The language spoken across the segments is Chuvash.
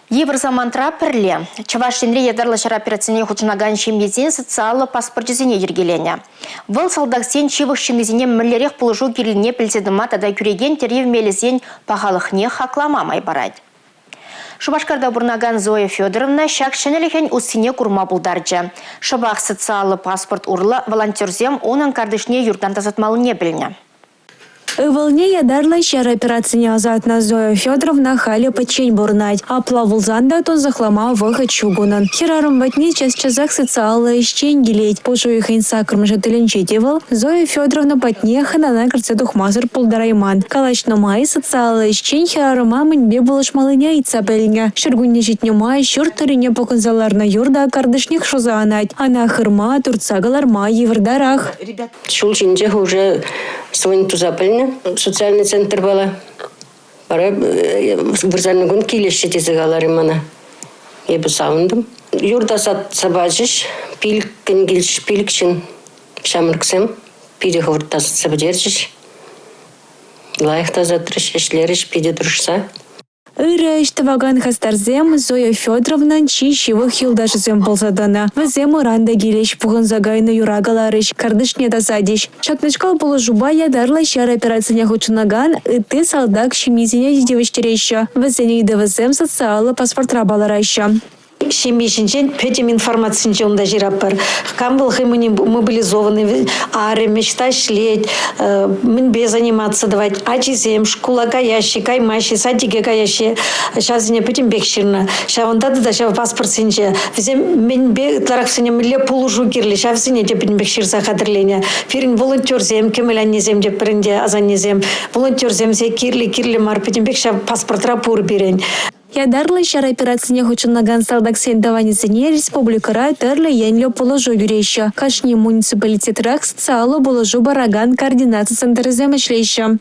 Йывӑр самантра пӗрле Чӑваш Енре ятарлӑ ҫар операцине хутшӑнакан ҫемьесен социаллӑ паспорчӗсене йӗркеленӗ. Вӑл салтаксен ҫывӑх ҫыннисене мӗнлерех пулӑшу кирлине пӗлсе тӑма тата кӳрекен тӗрев мелӗсен пахалӑхне хаклама май парать. Шупашкарта пурӑнакан Зоя Федоровна ҫак ҫӗнӗлӗхӗн уссине курма пултарчӗ. Шӑпах социаллӑ паспорт урлӑ волонтерсем унӑн картишне юртан тасатмаллине пӗлнӗ. Ывӑлне ятарлӑ ҫар операцине ӑсатнӑ Зоя Федоровна халӗ пӗччен пурӑнать. Апла пулсан та тунсӑхлама вӑхӑт ҫук унӑн. Хӗрарӑм патне час-часах социаллӑ ӗҫчен килет. Пуш уйӑхӗн саккӑрмӗш тӗлӗнче те вӑл Зоя Федоровна патне хӑнана кӗрсе тухмасӑр пултарайман. Калаҫнӑ май социаллӑ ӗҫчен хӗрарӑма мӗнпе пулӑшмаллине ыйтса пӗлнӗ. Ҫуркунне ҫитнӗ май ҫурт тӑррине пӑхӑнса ларнӑ юр та картишнех шуса анать. Ӑна хырма, туртса кӑларма йывӑртарах. Ҫул ҫинчех уже свонь туса пӗлнӗ социальный центрпала. Вара вырсарни кун килеҫҫӗ тесе каларӗ мана. Эпӗ савӑнтӑм. Юр тасатса пачӗҫ, пилӗккӗн килчӗҫ, пилӗк ҫын ҫамрӑксем. Питӗ хӑвӑрт тасатса пӗтерчӗҫ. Лайӑх тасатрӗҫ, ӗҫлерӗҫ питӗ тӑрӑшса. Ырӑ ӗҫ тӑвакан хастарсем Зоя Федоровнӑн чи ҫывӑх юлташӗсем пулса тӑнӑ. Вӗсем ыран та килӗҫ, пухӑнса кайнӑ юра кӑларӗҫ, картишне тасатӗҫ. Ҫакнашкал пулӑшупа ятарлӑ ҫар операцине хутшӑнакан ытти салтак ҫемйисене те тивӗҫтереҫҫӗ. Вӗсен ыйтӑвӗсем социаллӑ паспортра палӑраҫҫӗ. Ҫемье ҫинчен пӗтӗм информацинче унта ҫыратпӑр. Кам вӑл хӑй мобилизованный, арӑмӗ ӑҫта ӗҫлет, мӗнпе заниматься тӑвать, ачисем шкула каяҫҫӗ, каймаҫҫӗ, садике каяҫҫӗ. Ҫавсене пӗтӗмпех ҫырнӑ. Ҫавӑнта тата ҫав паспортсенче вӗсем мӗнпе ытларах вӗсене мӗнле пулӑшу кирлӗ, ҫавсене те пӗтӗмпех ҫырса хатӗрленӗ. Пирӗн волонтерсем, кӗмӗл аннесем те пӗр ӗнтӗ асаннесем, волонтерсем кирлӗ, кирлӗ мар, пӗтӗмпех ҫав паспортра пур пирӗн. Ятарлӑ ҫар операцине хутшӑнакан салтаксен тӑванӗсене республикӑра тӗрлӗ енлӗ пулӑшу кӳреҫҫӗ. Кашни муниципалитетрах социаллӑ пулӑшу паракан координаци центрӗсем ӗҫлеҫҫӗ.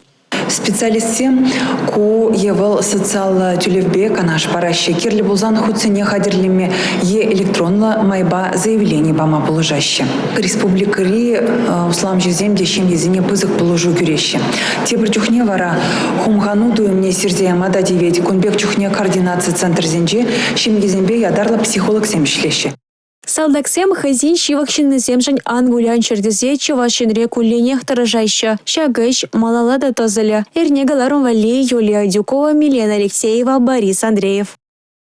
Специалистсем ку е вӑл социаллӑ тӳлевпе канаш параҫҫӗ, кирлӗ пулсан хутсене хатӗрлеме е электронлӑ майпа заявлени пама пулӑшаҫҫӗ. Республикӑри усламҫӑсем те ҫемьесене пысӑк пулӑшу кӳреҫҫӗ. Тепӗр чухне вара хумхану туйӑмне сирсе яма та тивет. Кун пек чухне координаци центрӗсенче ҫемьесемпе ятарлӑ психологсем ӗҫлеҫҫӗ. Салтаксем хӑйсен ҫывӑх ҫыннисемшӗн ан кулянччӑр тесе Чӑваш Енре кулленех тӑрӑшаҫҫӗ. Ҫак ӗҫ малалла та тӑсӑлӗ. Эрне кӑларӑм валли Юлия Адюкова, Милена Алексеева, Борис Андреев.